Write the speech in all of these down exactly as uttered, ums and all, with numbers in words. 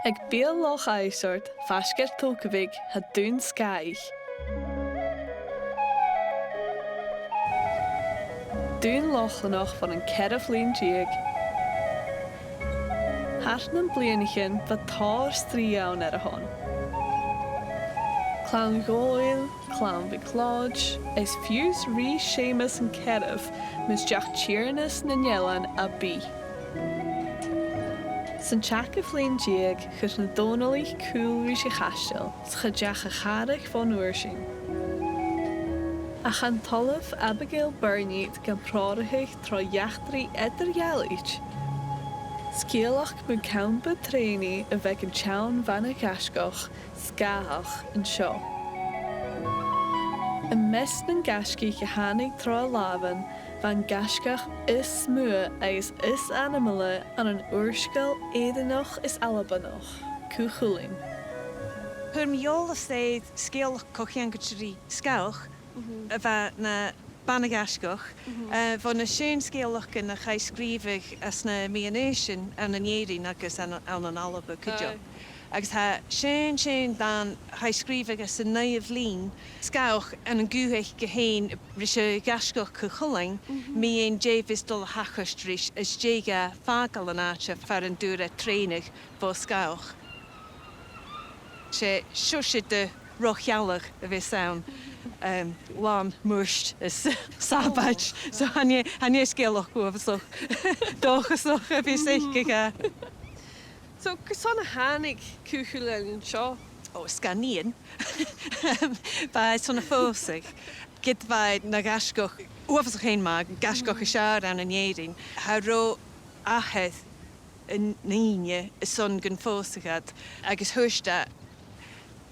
Aig beul Loch Ighsort, faisg air Tolcabhig, tha Dùn Sgàth. Dùn Lochlannach bhon an ceathramh linn deug. Thar nam bliadhnaichean bha tòrr strì ann air a shon. Clann Dhòmhnaill, Clann MhicLeòid, is fiù 's Rìgh Seumas an Ceathramh, mus deach tighearnas nan eilean à bith. San t-seachdamh linn deug chuir na Dòmhnallaich cùl ris a' chaisteal, 's cha deach a chàradh bhon uair sin. Ach an t-Ollamh Abigail Byrne iad gam threòrachadh tro eachdraidh eadar-dhealaichte. Sgeulachd mu champa trèanaidh a bh' aig an t-seann bhana-ghaisgeach, Sgàthach an seo. Am measg nan gaisgich a thàinig tro a làmhan, bha an gaisgeach as motha agus as ainmeile ann an ùrsgail Èireannach is Albannach, Cù Chulainn. Fhuair mi eòlas air sgeulachd co-cheangailte ri sgàthach, a bha na bana-ghaisgeach, eh, bho na seann sgeulachdan a chaidh sgrìobhadh anns na meadhan-aoisean ann an Èirinn agus ann, ann an Alba cuideachd. Aye. Agus tha seann, seann dàn a chaidh sgrìobhadh anns an naoidheamh linn, sgàthach ann an Gùthaich gu fhèin ris a' ghaisgeach Cù Chulainn, mu dheidhinn dè bhios dol a thachairt ris is dè ghabh fàgail an àite far an d' fhuair e trèanadh bho sgàthach. 'S e seòrsa de ro-shealladh a bhios ann, em, làn murt is sabaid. So chan e, chan e sgeulachd uabhasach dòchasach a bhios aice dha. So, carson a thàinig Cù Chulainn an seo? O, 's e nighean. Bha e airson a phòsadh. Ged a bha e na ghaisgeach uabhasach fhèin math, gaisgeach as fheàrr ann an Èirinn, cha robh athair an nighean airson gun phòsadh iad, agus thuirt e,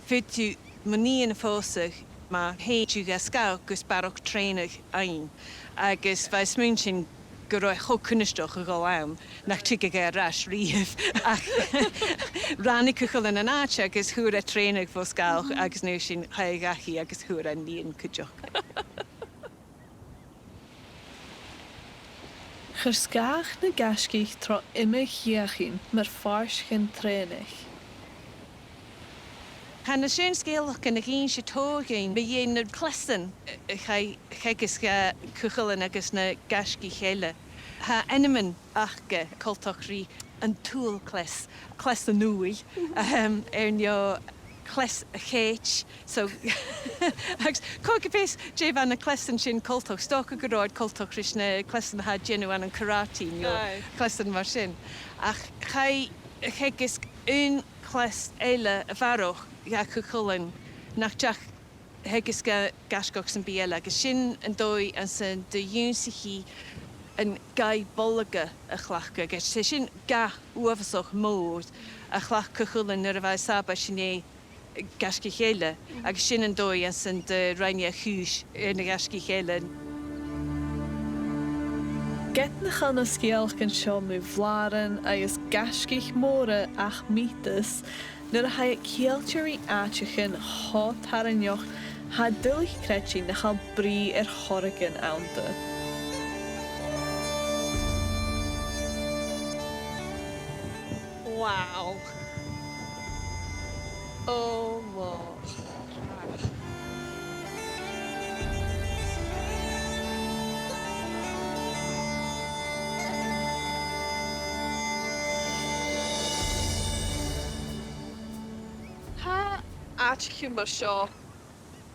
faodaidh tu mo nighean a phòsadh ma thèid thu dha sgàthach gus barrachd trèanadh fhaighinn. Agus bha e a' smaoineachadh gun robh e cho cunnartach a dhol ann nach tigeadh e air ais riamh. Ach ràinig Cù Chulainn an àite agus fhuair e trèanadh bho sgàthach agus an uair sin chaidh e dhachaigh agus fhuair e nighean cuideachd. Chuir sgàthach na gaisgich tro iomadh deuchainn mar phàirt den trèanadh. Tha na seann sgeulachdan ag innse tòrr dhuinn mu dheidhinn na cleasan a, a chaidh, a theagasg dha Cù Chulainn agus na gaisgich eile. Tha ainmean aca coltach ri an t-Suail Cleas, Cleas an Uaigh, ehm, air neo Cleas a' Chèit. So, agus cò aig a tha fios dè bha na cleasan sin coltach, 's dòcha gun robh iad coltach ris na cleasan a tha a' dèanamh ann an karate, no cleasan mar sin. Ach chaidh a theagasg aon chleas eile a bharrachd dha Cù Chulainn nach deach a theagasg dha gaisgeach sam bith eile, agus sin an dòigh anns an do dh'ionnsaich i an gath bolg a chleachdadh, agus 's e sin gath uabhasach mòr a chleachd Cù Chulainn nuair a bha e a' sabaid an dèidh gaisgich eile, agus sin an dòigh anns an do rinn e a' chùis air na gaisgich eile. Ged nach eil na sgeulachdan seo mu bhlàran agus gaisgich mòra ach miotas, nuair a tha iad ceangailte ri àiteachan cho tarraingeach, tha e duilich creidsinn nach eil brìgh air choreigin annta. Wow. Oh, mo. Tha àiteachan mar seo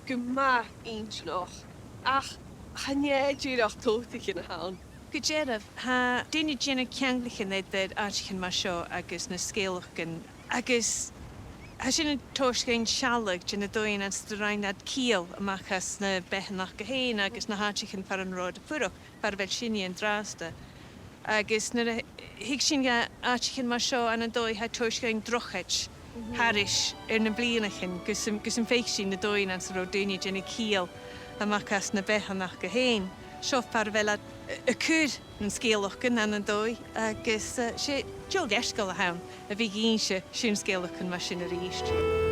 gu math inntinneach, ach chan e dìreach tobhtaichean a th' ann. Gu dearbh, tha daoine a' dèanamh ceanglaichean eadar àiteachan mar seo agus na sgeulachdan, agus tha sin a' toirt dhuinn sealladh de na dòighean anns an do rinn iad ciall a-mach às na beathannan aca fhèin agus na h-àiteachan far an robh iad a' fuireach, far a bheil sinne an-dràsta. Agus nuair a thig sinn gu àiteachan mar seo, ann an dòigh tha e a' toirt dhuinn drochaid thairis air na bliadhnaichean, gus am, gus am faic sinn na dòighean anns an robh daoine a' dèanamh ciall a-mach às na beathannan aca fhèin. Seo far a bheil iad a' cur nan sgeulachdan, ann an dòigh, agus, eh, 's e deagh leisgeul a th' ann a bhith ag innse seann sgeulachdan mar sin a-rithist.